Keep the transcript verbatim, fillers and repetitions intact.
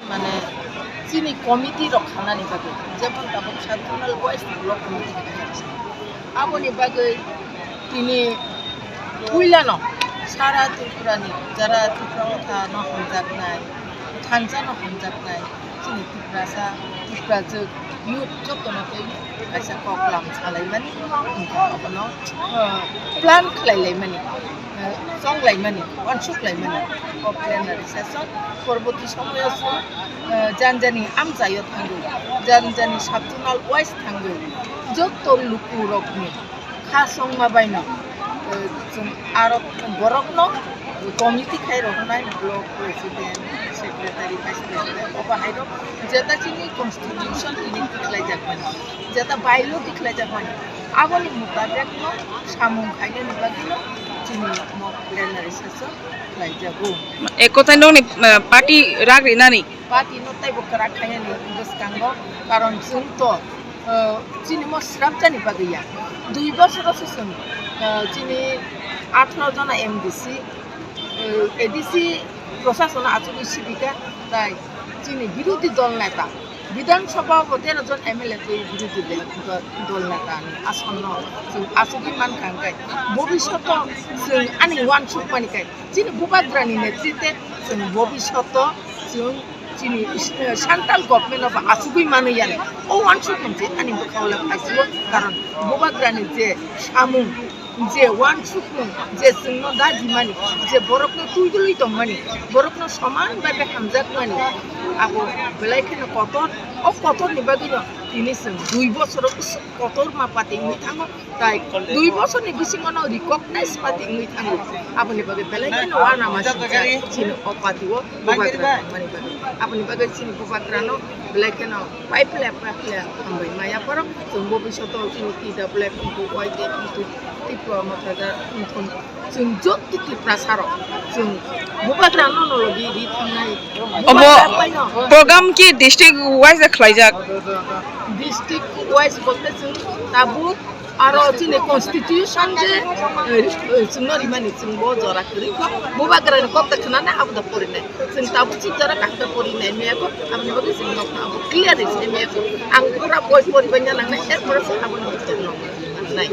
Mane chini committee rok khanani bagwi, jemon tabuk South Zonal West Block Committee khaijak. Aboni bagwi tini puilano sara Tripura ni jara Tripura motha no hamjaknai, thansa no hamjaknai, chini Tiprasa, Tiprajwk, youth jotono tei kaisa koklam salaimani, abono, ah, plan khlailaimani, ah, chonglaimani, uansuk laimani, o plenary session, porborti somoyo chwng, ah, jani jani amchaio thangwi, jani jani sub-zonal wise thangwi, joto lukurokni kha chongma baino, eh, chwng aro borokno committee khai rohornai, block president, secretary, vice president, obo haino jeta chini constitution tini tikhlaijakmani, jeta bylaw tikhlaijakmani, aboni mutabekno samung khainani bagwino chini mo plenary session khlaijago. Ek kothai nokni, eh, party rak rinani. Party no teibo kwrak khainani bwskango, karon chwng to, eh, chini mo srapjani bagwi ya. Dui bosoro se chwng, eh, chini atharo jona M D C, eh, A D C prosasono achugwi sibika, tai chini birodhi dol neta, Bidhan Sabha bo tero jon M L A twi birodhi de-, do-, dol neta ni asonno chwng achugwi mankha, hwnkhe bobishoto chwng ani uansukmani khe chini Bubagrani netrite chwng bobishoto chwng chini, eh, central government no bo achugwi manwi yani. O uansukmung se ani bwkhao le phaisio, karon Bubagrani je samung, je uansukmung, je chwngno dagimani, je borokno twidulwi tongmani, borokno soman bai bai hamjakmani, abo belai kheno kotor. O kotorni bagwino tini chwng dui bosoro kotorma party wngwi thango. Tai dui bosorni bisingono recognize party wngwi thango. Aboni bagwi belai kheno uanama singjak chini o party o Bubagra tongmani bagwi. Aboni bagwi chini Bubagrano belai kheno paiphle paiphle hambai maya phoro. Chwng bobishoto chini T W F wngkhu, Y T F wngkhu, Tipra Motha wngkhu, chwng joto Tiprasarok chwng Bubagrano no logi ri thangnai. Obo Bubagra paino. Program ki district wise khlaijak? District wise bolte chwng tabuk aro chini constitution je, eh, eh, chwngno rimani chwng bo jora kwrwi kho. Bubagrani kok da khwnanai abo da porinai. Chwng tabuk chik jora kaham da porinai maya kho. Aboni bagwi chwng nokno abo clear ri se maya kho. Ang pura boi poribaina nangnai, er pore se aboni bhitor nokno rinai.